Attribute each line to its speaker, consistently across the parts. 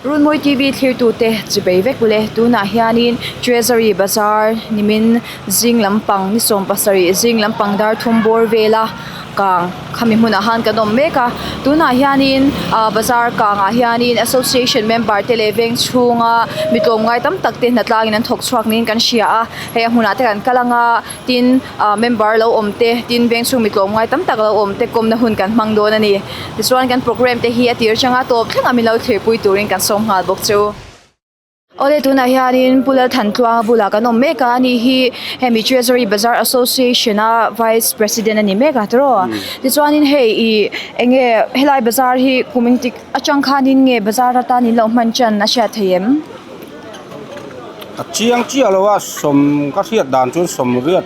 Speaker 1: Runmawi TV thlirtute chibei vek ule tunah hianin Treasury Bazar nimin zing lampang ni 17 zing lampang dar thum bawr vela kang khami hmunah khan kan awm mek a tunah hianin ah bazar kangah hianin association member te leh veng chhunga mi tlawmngai tam tak te hnatlangin an thawk chhuak niin kan hria a hei a hmunah te kan kal anga tin ah member lo awm te tin veng chhung mi tlawmngai tam tak lo awm te kawmna hun kan hmang dawn a ni tichuan kan programme te hi a tir atanga tawp thleng a min lo thlirpui turin kan sawm nghal bawk chu. Awle tunah hianin Pu Lalthantluanga bulah kan awm mek a ani hi hemi Treasury Bazar Association a Vice President a ni mek a tiraw tichuanin hei ih eng nge helai bazar hi kum engtik atang khanin nge bazar atan in lo hman tan a hriat thei em?
Speaker 2: A chiang chiah lo a sawm ka hriat dan chuan sawm riat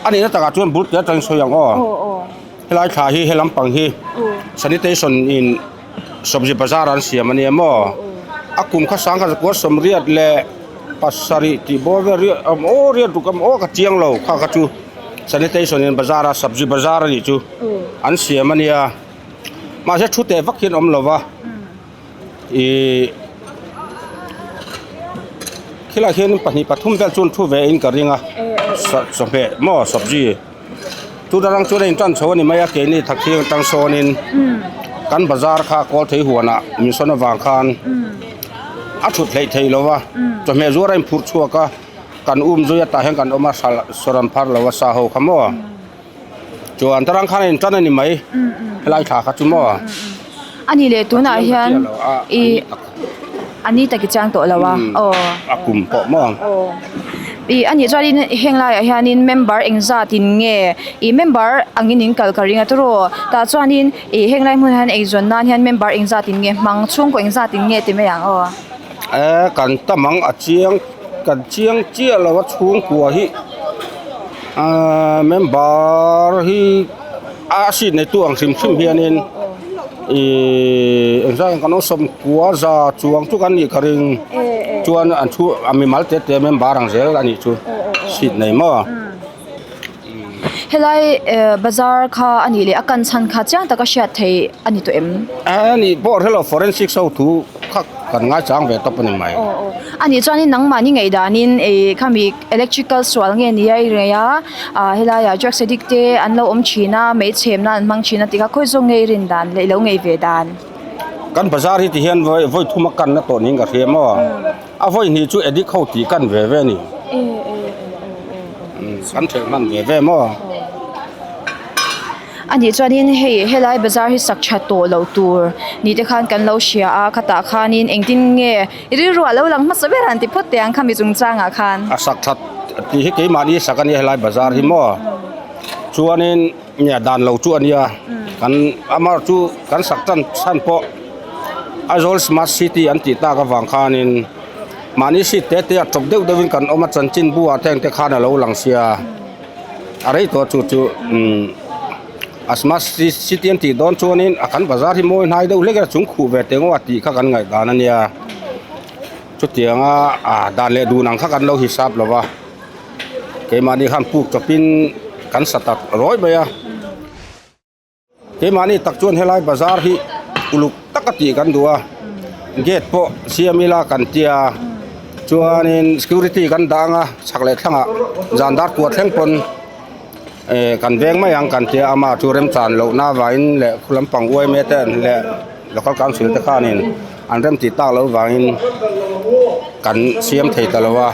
Speaker 2: a nihna takah chuan bul te atangin sawi ang aw helai thla hi he lampang hi sanitation in sawmzi bazar an siam a nia maw a kum kha sang kha zakua sawm riat leh pasarih tih bawr vel riat awm aw riat ruk awm aw ka chiang lo kha kha chu sanitation in bazar a sabzi bazar a nih chu an siam a nia mahse thu teh vak hian awm lo va. Ihh khilaiah khian pahnih pathum vel chuan thu ve in ka ring a chawhmeh maw sabzi chu darang chuan a in tan chho a ni mai a keini thakthing atang sawnin kan bazar kha kawl thei huanah min sawn avang khan a thut hleih theih lo va chawhmeh zuar a in phurh chhuak a kan um zui a tah hian kan awm a hralh sawn an phar lo a sa ho kha maw. Chuan tarang khan a in tan a ni mai helai thla kha chu maw.
Speaker 1: A ni leh tunah hian i a ni tak i chiang tawh lo a aw.
Speaker 2: A kum pawh maw.
Speaker 1: Aw i a nih chuanin heng laiah hianin member engzat in nge i member angin in kal ka ring a tiraw tah chuanin i heng lai hmunah hian eizawn nan hian member engzat in nge hmang chhungkaw engzat in nge ti mai ang aw.
Speaker 2: E kan tam ang a chiang kan chiang chiah lo a chhungkua hi. Ahh member hi a seat nei tu ang hrim hrim hianin ihh engzah nge kan awm sawmkua za chuang chu kan nih ka ring chuan an thu a mimal te te member ang zel a nih chu seat nei maw.
Speaker 1: Helai eh bazar kha a nih leh a kan chhan kha chiang taka hriat theih a ni tawh em?
Speaker 2: A nih pawh hrelo forensic ho thu kha kan ngaichang ve tawp a ni mai.
Speaker 1: Aw aw a nih chuanin nangmahni ngaihdanin ih khami electrical sual nge ni a i rei a ah helaiah drugs addict te an lo awm thin a hmeichhe nan an hmang thin a tikha khawi zawk nge i rin dan leh i lo ngei ve dan.
Speaker 2: Kan bazar hi ti hian vawi vawi thum a kanna tawh niin ka hria maw a vawi hnih chu addict ho tih kan ve ve a ni kan thelh hman ve ve maw.
Speaker 1: A nih chuanin hei helai bazar hi sak tha tawh loh tur ni te khan kan lo hria a khatah khanin engtin nge i rilru ah lo lang hmasa ber han ti phawt teh ang khami chungchangah khan.
Speaker 2: A sak that tih hi keimahni sak a nia helai bazar hi maw chuanin nia dan lo chu a nia kan amah chu kan sak tan chhan pawh Aizawl smart city an tih tak avang khanin mahni seat te te ah tawp deuh deuhin kan awm a chanchinbu ah te ang te khan a lo lang sia. A rei tawh chu chu umm a smart city an tih dawn chuanin a kan bazar hi mawi hnai deuh hlek a chung khuh ve teh ngawt a tih kha kan ngaih dan a nia chutianga ah dan leh dun ang kha kan lo hisap lo va keimahni khan puk chawpin kan sa tak rawi mai a. Keimahni tak chuan helai bazar hi uluk taka tih kan duh a gate pawh siam ila kan tia chuanin security kan dah anga chhak leh thlangah zan dar kua thleng pawn eh kan veng mai ang kan tia ama chu remchan lohna avangin leh khu lampang uaime te leh local council te khanin an rem tih tak loh vangin kan siam thei ta lo a.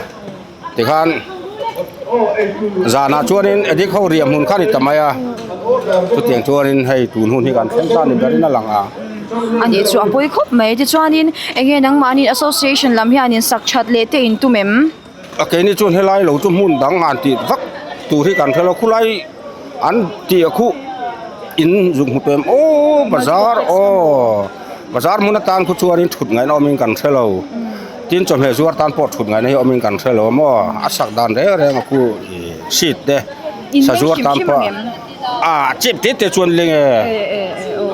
Speaker 2: Tikhan zanah chuanin addict ho riah hmun kha a ni ta mai a, chutiang chuanin hei tun hun hi kan thleng ta a ni berin a lang a.
Speaker 1: A nih chu a pawi khawp mai tichuanin eng nge nangmahni association lam hianin sak that leh te in tum em?
Speaker 2: A keini chuan helai lo chu hmun dang han tih vak tur hi kan hre lo, khulai an tih a khuh in zuk hmu pem aw bazar aw bazar hmun atan khu chuanin thut ngaihna awmin kan hre lo. Tin chawhmeh zuar tan pawh thut ngaihna hi awmin kan hre lo maw a sak dan reng reng a khu ih seat te sa zuar tan pawh a chip te te chuan ling e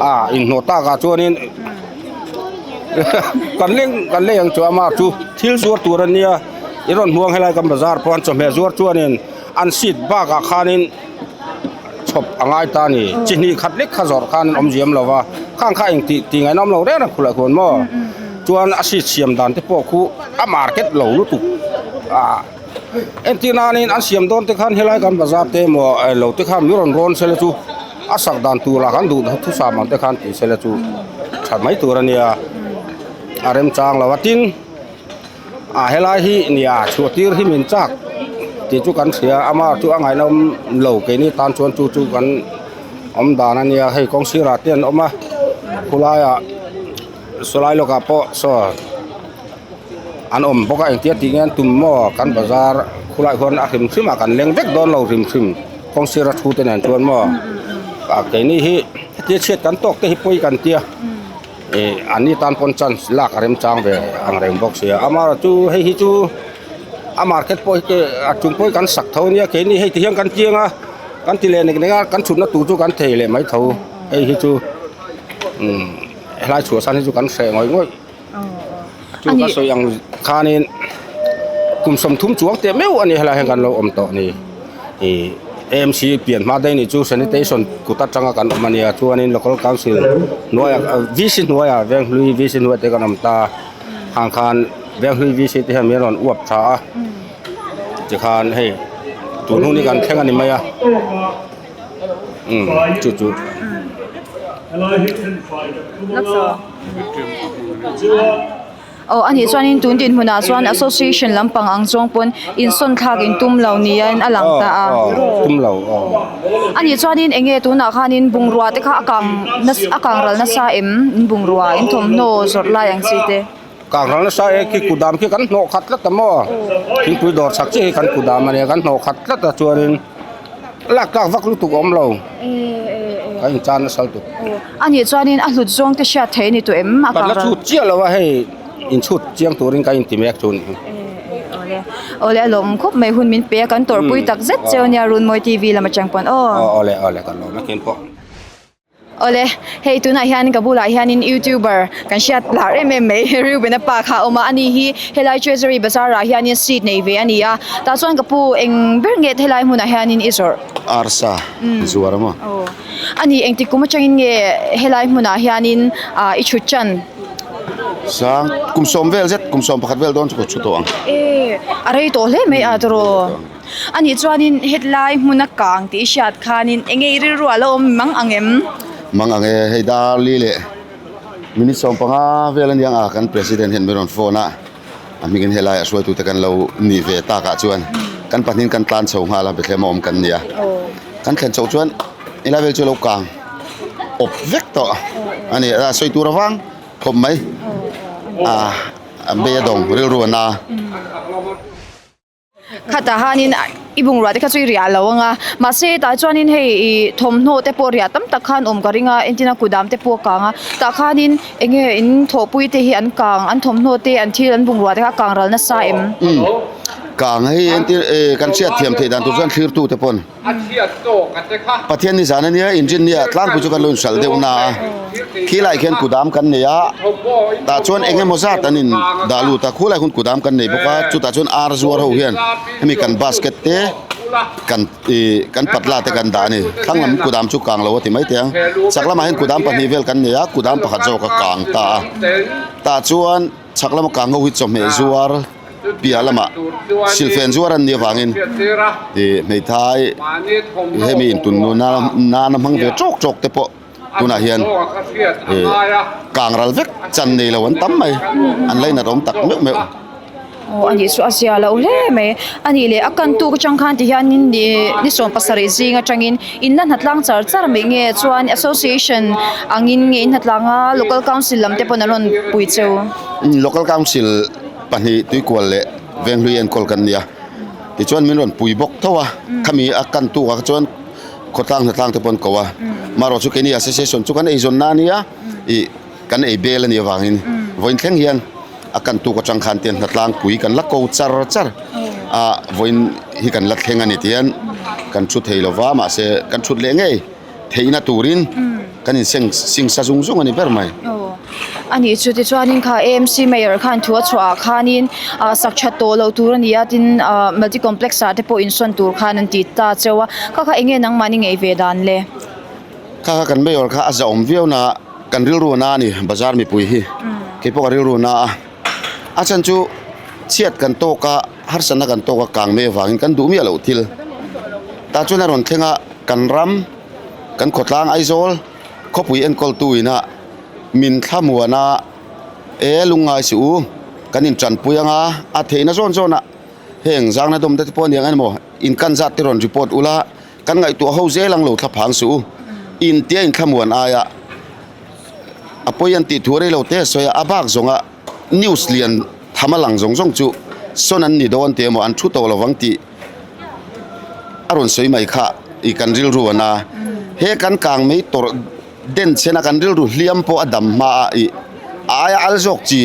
Speaker 2: a inhnawh tak ah chuanin kan leng kan lei ang chu ama chu thil zuar tur a nia i rawn hmuang helai kan bazar pawh an chawhmeh zuar chuanin an seat bakah khanin chhawp a ngai ta a ni chi hnih khat lek kha zawrh khan an awm ziam lo va. Khang kha eng tih tih ngaihna awm lo reng reng khulh ah khuan maw chuan a seat siam dan te pawh khu a market lo lutuk ah entir nanin an siam dawn te khan helai kan bazar te emaw lo te khan min rawn rawn sela chu a sak dan turah kan duh thusam ang te khan tih sela chu tha mai tur a nia a remchang lo a tin. Ah helai hi nia chhuah tir hi min chak tih chu kan hria ama chu a ngaihnawm lo keini tan chuan chu chu kan awm dan a nia hei kawng sirah te an awm a khulaiah sawlai lawkah pawh saw an awm bawk a engtia tih nge an tum maw kan bazar khulaiah khuan a hrim hrim a kan leng vek dawn lo hrim hrim kawng sira thu te nen chuan maw ah keini hi hetia chhiat kan tawk te hi pawi kan tia. Ih an ni tan pawn chance lak a remchang ve ang reng bawk sia amaherawh chu hei hi chu a market pawh hi te a chung pawh hi kan sak tho ania keini hei ti hian kan chiang a kan ti leh nek nek a kan chhutna tur chu kan thei leh mai tho hei hi chu umm helai chhuah san hi chu kan hreh ngawih ngawih chu ka sawi ang khanin kum 30 chuang teh meuh a ni helai hian kan lo awm tawh a ni ih AMC pian hma daih ni chu sanitation kut atanga kan awm a nia chuanin local council hnuaiah VC hnuaiah Venghlui VC hnuaiah te kan awm ta hang khan Venghlui VC te hian min rawn uap tha a tikhan hei tun hun hi kan thleng a ni mai a umm chu chu.
Speaker 1: Aw a nih chuanin tun dinhmunah chuan association lampang ang zawng pawn insawn thlak in tum lo niin a lang ta a. A nih chuanin eng nge tunah khanin bungrua te kha a kang nasa a kang ral nasa em in bungrua in thawmhnaw zawrh lai ang chi te.
Speaker 2: Kang ral nasa e khi kudam khi kan hnawh khat tlat a maw thingpui dawr chak chiah hi kan kudam a nia kan hnawh khat tlat a chuanin lak tlak vak lutuk a awm lo kan inchan nasa lutuk.
Speaker 1: A nih chuanin a hlut zawng te hriat theih a ni tawh em a
Speaker 2: Kan la chhut chiah lo a hei inchhut chiang turin ka inti mek chu a ni.
Speaker 1: Awle awle a lawm khawp mai hun min pe a kan tawrhpui tak zet cheu nia Runmawi TV lam atang pawn aw.
Speaker 2: Aw awle awle kan lawm akin pawh.
Speaker 1: Awle hei tunah hian ka bulah hianin youtuber kan hriat lar em em mai Reuben-a pa kha a awm a ani hi helai Treasury Bazar ah hianin seat nei ve a ni a tah chuan ka pu eng ber nge helai hmunah hianin i zawrh.
Speaker 3: Arsa zuar a maw.
Speaker 1: A ni, engtik kum atangin nge helai hmunah hianin ah i chhut chan?
Speaker 3: Sang, kum sawm vel zet, kum 11 vel dawn chu ka chhu tawh ang.
Speaker 1: E, a rei tawh hle mai a tawrh. A nih chuanin hetlai hmuna kang tih i hriat khanin enge i rilru a lo awm mang ang em?
Speaker 3: Mang ang e, hei Darli leh minute 15 vel aniang a kan president hian min rawn phone a, a hmingin helai a hruaitute kan lo nih ve takah chuan kan pahnihin kan tlan chho nghal a Bethlehem a awm kan ni a kan thlen chhoh chuan helai vel chu a lo kang awp vek tawh a ni a sawi tur avang khawp mai a a bei a dawng rilru a na.
Speaker 1: Khatah hanin i bungrua te kha chu i riah lo ang a mahse tah chuanin hei ih thawmhnaw te pawh riah tam tak khan awm ka ring a entina kudam te pawh a kang a tah khanin eng nge in thawhpui te hi an kang an thawmhnaw te an thil an bungrua te kha a kang ral nasa em.
Speaker 3: Umm kang hei entir eh kan hriat thiam theih dan tur chuan thlirtu te pawn Pathian ni zan ania engine nia tlangpui chu kan lo inhralh deuh na a khilai khian kudam kan nei a tah chuan eng emaw zat an in dah lut a khulai hun kudam kan nei bawk a chutah chuan ar zuar ho hian hemi kan basket te kan ih kan patla te kan dah a ni thlang lam kudam chu kang lo a ti mai teh ang chak lamah hian kudam pahnih vel kan nei a kudam pakhat zawk a kang ta a tah chuan chhak lama kang ho hi chawhmeh zuar. piah lamah silhfen zuar an nih avangin ih hmeithai hemi intun nuna nana hmang ve tawk tawk te pawh tunah hian ih kang ral vek chan nei lo an tam mai an lainat awm tak meuh meuh.
Speaker 1: Aw a nih chu a zia loh hle mai a nih leh a kan tuk atang khan ti hianin ih ni 17 zing atangin in la hnatlang char char mai nge chuan association angin nge in hnatlang a local council lam te pawn an rawn pui cheu.
Speaker 3: Local council. Pahnih tuikual leh Venghlui enkawl kan nia. Tichuan min rawn pui bawk tho a, khami a kan tuk ah kha chuan khawtlang hnatlang te pawh an ko a. Marawh chu keini association chu kan eizawn na ania, ih kan ei bel a nih avangin vawiin thleng hian a kan tuk atang khan tian hnatlang pui kan la ko char char a, vawiin hi kan la thleng a ni tihian kan thu thei lova mahse kan thut leh ngei. Theihna turin kan inseng sing sa zung zung a ni ber mai.
Speaker 1: Aw a nih chu tichuanin kha AMC Mayor khan thu a chhuah ah khanin ah sak that tawh loh tur a ni a tin ah multi complex ah te pawh insawn tur khan an ti ta cheu a kha kha eng nge nangmahni ngaih ve dan le?
Speaker 3: Kha kha kan Mayor kha a zahawm viau na. Kan rilru na a ni bazar mipui hi keipawh ka rilru na a a chhan chu chhiat kan tawk a harsatna kan tawk a kang mai avangin kan duh miah loh thil tah chuan a rawn thleng a kan ram kan khawtlang Aizawl khawpui enkawltu ina min thlamuan a e lungngai suh u kan intanpui anga a theihna zawn zawn ah heng zangna dawm te pawh a niang emaw inkan zat te rawn report ula. Kan ngaihtuah ho zel ang lo thla phang suh u. In tia in thlamuan aia a pawi an tih thu rei lo te a sawi a, a bak zawnga news lian tham a lang zawng zawng chu sawn an ni dawn tih emaw an thu tawh lovang tih a rawn sawi mai kha i kan rilru a na. He kan kang mai tawrh den chhen a kan rilru hliam pawh a dam hma a i a aia al zawk chi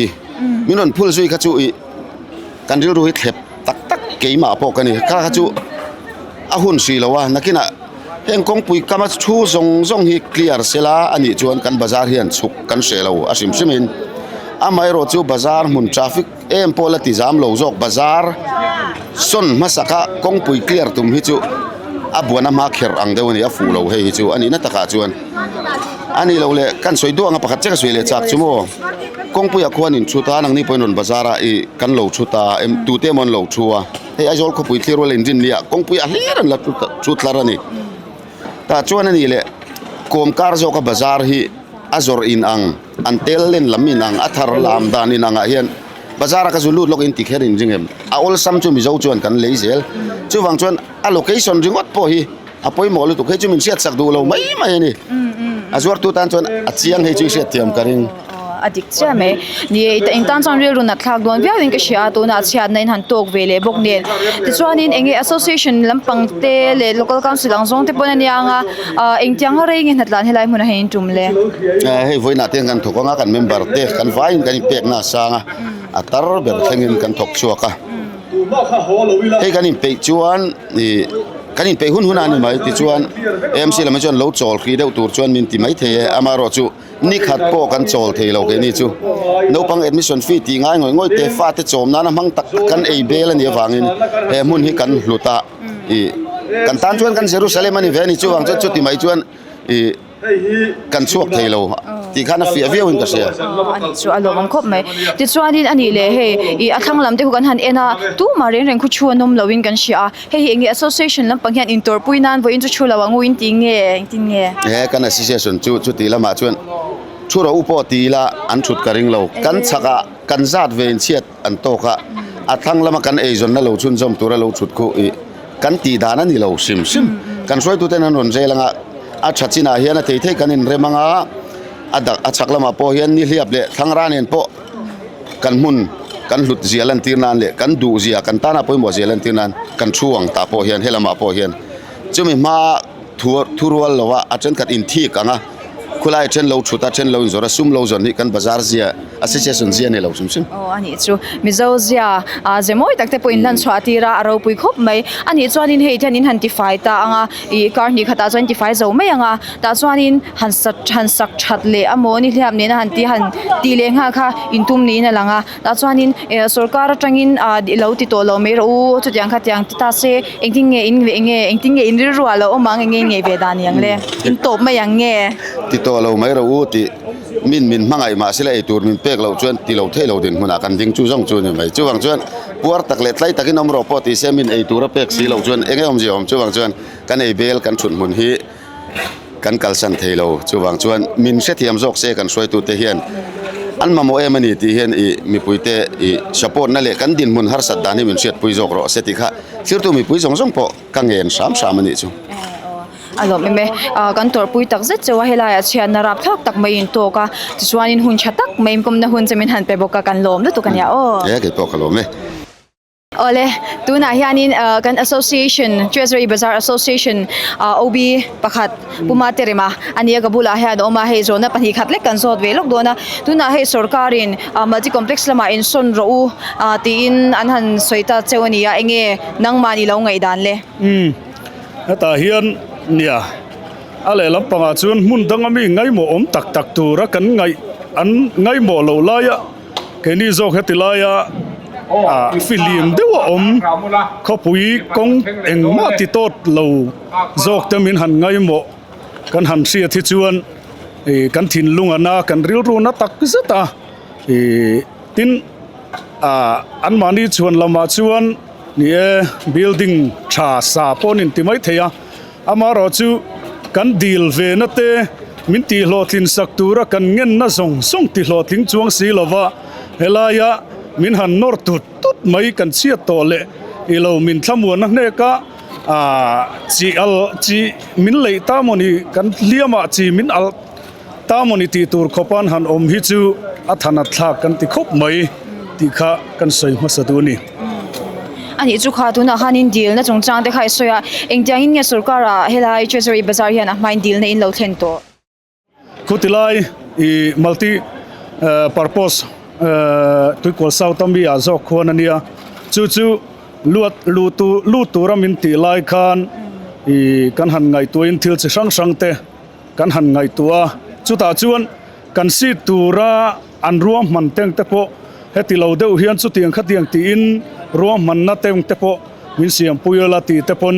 Speaker 3: min rawn phul zui kha chu i kan rilru hi thlep tak tak keimah pawh ka ni kha kha chu a hun hrih lo a nakinah heng kawngpui kama thu zawng zawng hi clear sela a nih chuan kan bazar hian chhuk kan hreh lo a hrim hrim in amaherawh chu bazar hmun traffic em pawh la ti zam lo zawk bazar sawn hmasaka kawngpui clear tum hi chu a buan a hma kher ang deuh a ni a fuh lo hei hi chu a nihna takah chuan a nih loh leh kan sawi duh ang a pakhat chiah ka sawi leh chak chu maw kawngpuiah khuan in thu ta nangni pawhin rawn bazar a ih kan lo thu ta em tute emaw an lo thu a hei Aizawl khawpui thlir rual inrinni ah kawngpuiah hlir an la thu tlar a ni tah chuan a nih leh kawmkar zawka bazar hi a zawrh in ang. An tel len lam in ang, a thar lam dan in angah hian bazar a ka zu lut lawk in ti kher in ring em? A awlsam chu Mizo chuan kan lei zel. Chuvang chuan a location ringawt pawh hi a pawimawh lutuk. Hei chu min hriat sak duh lo mai mai a ni. A zuartu tan chuan a chiang hei chu i hriat thiam ka ring.
Speaker 1: A dik chiah mai. Ni e, eng tan chuan rilru nat thlak dawn viau in ka hria a, tunah chhiatna in han tawk ve leh bawk nen. Tichuanin eng nge association lampang te leh local council ang zawng te pawn a nia ang a. Ahh engtiang a rei nge hnatlan helai hmunah hian in tum le?
Speaker 3: Hei vawiinah te hian kan thawk anga kan member te kan vaiin kan inpekna a sang a, a tar ber thlengin kan thawk chhuak a. Hei kan inpeih chuan ih kan inpeih hun hun a ni mai tichuan AMC lam hi chuan lo chawl hrih deuh tur chuan min ti maithei e, amaherawhchu Ni khat pawh kan chawl thei lo keini chu. Naupang admission fee tih ngai ngawih ngawih te fate chawm nana hmang tak tak kan ei bel a nih avangin he hmun hi kan hlut a ih kan tan chuan kan Jerusalem a ni ve a ni chuvang chuan chuti mai chuan ih kan chhuak thei lo tih khan a fiah viau in ka hria.
Speaker 1: Aw a nih chu a lawm ang khawp mai. Tichuanin a nih leh hei ih a thlang lam te khu kan han en a tumah reng reng khu thu an awm lo in kan hria a. Hei hi eng nge association lampang hian intawrhpui nan vawiin chu thu lo ang u in ti nge engtin nge?
Speaker 3: He kan association chu chuti lamah chuan thu ro u pawh ti ila an thut ka ring lo. Kan chhakah kan zat ve inchhiat an tawk a, a thlang lama kan eizawnna lo chhunzawm tura lo thut khu ih kan tih dan a ni lo hrim hrim. Kan hruaituten an rawn rel anga a tha chinah hian a thei thei kan inrem anga a dak a chhak lamah pawh hian nihliap leh thlangra nen pawh Kan hmun kan hlut zia lantir nan leh kan duh zia kan tana pawimawh zia lantir nan kan thu ang tah pawh hian helamah pawh hian chumi hma thu thu rual lo a a thenkhat inthik ang a khulai then lo thut a then lo inzawrh a sum lo zawn hi kan bazar zia association zia a ni lo hrim hrim.
Speaker 1: Aw a nih chu Mizo zia ah ze mawi tak te pawh in lan chhuah tir a a ropui khawp mai a nih chuanin hei hian in han tifai ta ang a ih kar hnih khatah chuan in tifai zo mai ang a tah chuanin han sa han sak that leh a maw nihliap nena han tih han tih leh nghal kha intum niin a lang a tah chuanin eh sawrkar atangin ah i lo ti tawh lo mai rawh u chutiang kha tiang ti ta se engtin nge in eng nge engtin nge in rilru ah lo awm ang eng nge in ngei ve dan ang le in tawp mai ang nge.
Speaker 3: Ti tawh lo mai rawh u tih min min hmangaih mahse la eitur min pek loh chuan ti lo theih lo dinhmunah kan ding chu zawng chu a ni mai chuvang chuan puar tak leh tlai takin awm rawh pawh ti se min eitur a pek si loh chuan eng nge awmzia awm chuvang chuan kan ei bel kan thut hmun hi Kan kalsan thei lo, chuvang chuan min hrethiam zawk se kan hruaitute hian an mamawh em a ni tih hian ih mipuite ih support na leh kan dinhmun harsat dan hi min hriatpui zawk rawh se tih kha thirtu mipui zawng zawng pawh ka ngen hram hram a nih chu.
Speaker 1: A lawm em e, kan tawrhpui tak zet cheu a helaiah chhiatna rapthlak tak mai in tawk a, tichuanin hun tha tak mai inpawmna hun che min han pe bawk a, kan lawm lutuk a nia aw.
Speaker 3: E keipawh ka lawm e.
Speaker 1: Awle, tunah hianin kan association, Treasury Bazar Association OB pakhat Pu Mate Rema a nia ka bulah hian a awm a, hei zawhna pahnih khat lek kan zawt ve lawk dawn a. Tunah hei sorkarin multi complex lamah insawn rawh u tiin an han sawi ta cheu a ni a, enge nangmahni lo ngaihdan le?
Speaker 4: Umm, hetah hian nia a lehlam pangah chuan hmun danga mi ngaimawh awm tak tak tura kan ngaih an ngaimawh loh laia Keini zawk heti laia ah fihlim deuh a awm khawpui kawng engmah ti tawt lo zawk te min han ngaimawh kan han hriat hi chuan. Ih kan thinlung a na kan rilru na tak zet a ih tin ah anmahni chhuan lamah chuan ni e building tha sa pawh an inti mai thei a amaherawh chu kan dil ve na te min tih hlawhtlin sak tura kan ngenna zawng zawng ti hlawhtling chuang si lova helaia min han nawr tut tut mai kan chhiat tawh leh ilo min thlamuanna hnek a. Aaa chi al chi min leih ta maw ni kan hliamah chi min al ta maw ni tih tur khawp an han awm hi chu a than a thlak kan ti khawp mai tih kha kan sawi hmasa duh a ni.
Speaker 1: A nih chu kha tunah khanin dilna chungchang te kha i sawi a, engtiangin nge sorkar-ah helai Treasury Bazar hian a hmain dilna in lo thlen tawh?
Speaker 4: Khutilai i multi purpose Tuikual South ami ah zawk khuan a nia. Chu chu luat luh tur lut tura min tih lai khan i kan han ngaihtuahin thil chi hrang hrang te kan han ngaihtuah a. Chutah chuan kan seat tura an ruahman teng te pawh heti lo deuh hian chutiang khatiang tiin ruahmanna teng te pawh min siampui la tih te pawn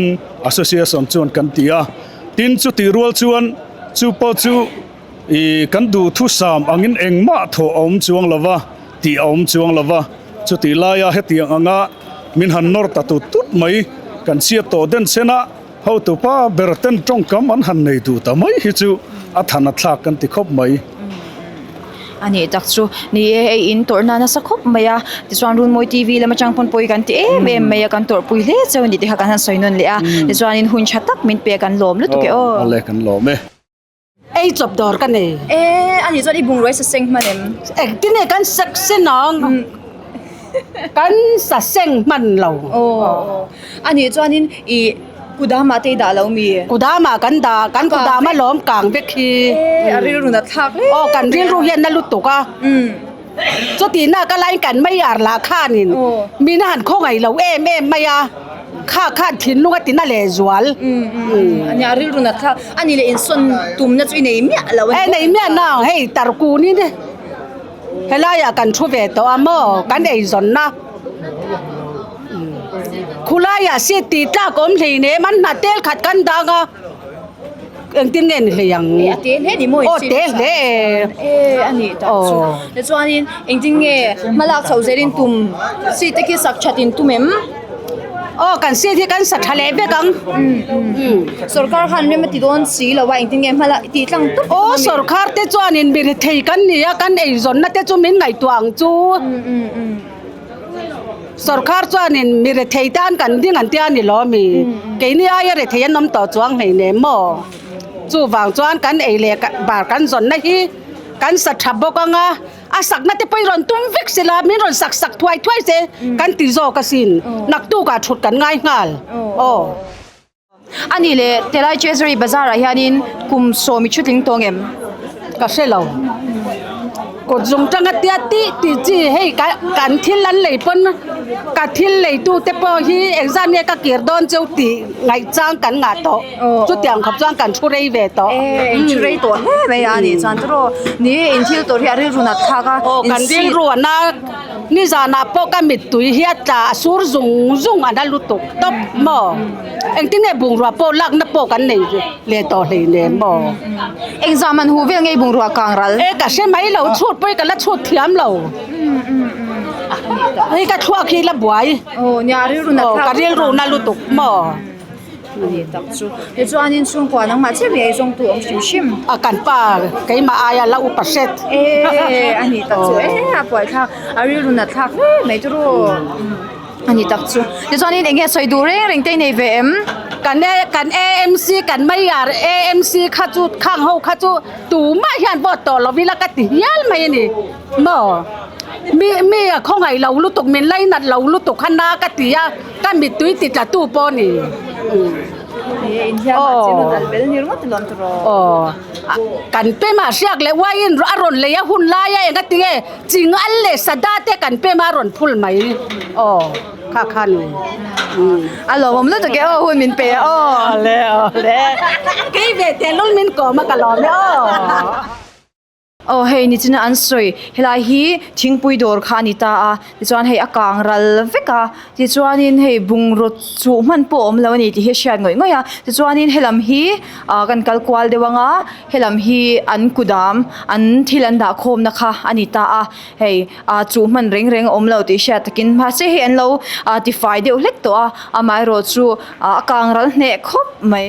Speaker 4: association chuan kan ti a. Tin chutih rual chuan Chu pawh chu ih kan duhthusam angin engmah thawh a awm chuang lo va, tih a awm chuang lo va. Chutih laia hetiang anga min han nawr ta tut tut mai, kan chhiat tawh den chen a, hotupa ber ten tawngkam an han nei duh ta mai hi chu a than a thlak kan ti khawp mai.
Speaker 1: A nih tak chu ni e, hei in tawrhna nasa khawp mai a, tichuan Runmawi TV lam atang pawn pawi kan ti em em mai a, kan tawrhpui hle cheu a ni tih kha kan han sawi nawn leh a, tichuanin hun tha tak min pe a kan lawm lutuk e aw.
Speaker 4: Awle kan lawm e.
Speaker 5: Ei chawp dawr ka nei.
Speaker 1: E a nih chuan i bungrua i sa seng hman em?
Speaker 5: Engtin nge kan sak sen ang? Kan sa seng hman lo.
Speaker 1: Aw a nih chuanin i Kudamah te i dah lo mi?
Speaker 5: Kudamah kan dah, kan kudam a lawm kang vek hi.
Speaker 1: E, a rilru nat thlak hle.
Speaker 5: Aw, kan rilru hian na lutuk a. Chutihna ka lain kan mei ar lah khanin min a han khawngaih lo em em mai a, kha khan thinlung a ti na lehzual.
Speaker 1: Nia, a rilru nat thlak. A ni leh insawn tumna chu i nei miah lo a ni.
Speaker 5: E, nei miah na, hei tarkunin helaiah kan thu ve tawh a maw, kan eizawnna. Khulaiah seat tih tlak awm hlei nem an hna tel khat kan dang a engtin nge ni hlei ang
Speaker 1: E a te hle ni maw
Speaker 5: aw te hle
Speaker 1: e a nih tak chu tichuanin engtin nge hmalak chhoh zelin tum seat te khi sak that in tum em
Speaker 5: aw kan seat hi kan sa tha leh vek ang
Speaker 1: sorkar khan rem a ti dawn si lo a engtin nge hmalak tih tlang tawp
Speaker 5: aw sorkar te chuanin mi rethei kan ni a kan eizawnna te chu min ngaihtuah ang chu. Sorkar chuanin mi rethei tan kan ding an tia ni lo mi? Keini aia rethei an awm tawh chuang hlei nem maw? Chuvang chuan kan ei leh bar kan zawnna hi kan sa tha bawk ang a, a sakna te pawh i rawn tum vek sela min rawn sak sak thuai thuai se kan ti zawk asin, naktukah thut kan ngai nghal aw.
Speaker 1: A nih leh Telai Treasury Bazar ah hianin kum sawmi thu tling tawng em?
Speaker 5: Ka hre lo. Kut zung tanga tia tih tih chi hei ka kan thil an lei pawn ka thil lei tu te pawh hi engzat nge ka kir dawn cheu tih ngaihchang kan ngah tawh. Chutiang khawp chuan kan thu rei ve tawh.
Speaker 1: E in thu rei tawh hle mai a nih chuan tawh ni in thil tawrh hi a rilru nat thlak a.
Speaker 5: Aw kan rilru a na Nizanah pawh ka mittui hi a tla a sur zung zung a na lutuk tawp maw? Engtin nge bungrua pawh lakna pawh kan nei leh tawh hlei nen maw?
Speaker 1: Engzah man huh vel ngei bungrua kang ral?
Speaker 5: E ka hre mai lo, chhut pawh hi ka la chhut thiam lo. Hei ka thluak hi la buai.
Speaker 1: Aw nia rilru na
Speaker 5: ka rilru na lutuk maw?
Speaker 1: A ni tak chu. Tichuanin chhungkua nangmah chiah mai zawngtu awm hrim hrim.
Speaker 5: A kan pa keimah aia la upa hret.
Speaker 1: E a ni tak chu e a puai thlak a rilru nat thlak hle mai chu ru. A ni tak chu. Tichuanin eng nge sawi duh reng reng te i nei ve em?
Speaker 5: Kan e kan AMC kan Mayor AMC kha chu khang ho kha chu tumah hian vote tawh lo ila ka ti hial mai a ni maw? Mi mi a khawngaih lo lutuk min lainat lo lutuk kha na ka ti a. Ka mittui ti tla tu pawh ni. Aw kan pem ah hriak leh uaiin a rawn lei a hun lai a enga tinge ching al leh sada te kan pem a rawn phul mai aw kha kha ni.
Speaker 1: A lawmawm lutuk e aw hun min pe a aw.
Speaker 5: Awle awle kei ve tehlul min kawm a ka lawm e aw.
Speaker 1: Aw hei nichina an sawi helai hi thingpui dawr kha a ni ta a tichuan hei a kang ral vek a tichuanin hei bungraw chuh hman pawh a awm lo a ni tih hi a hriat ngawih ngawih a tichuanin helam hi ah kan kal kual deuh ang a helam hi an kudam an thil an dah khawm na kha a ni ta a hei ah chuh hman reng reng a awm lo tih hriat takin mahse hei an lo ah tifai deuh hlek tawh a amaherawhchu ah a kang ral hneh khawp mai.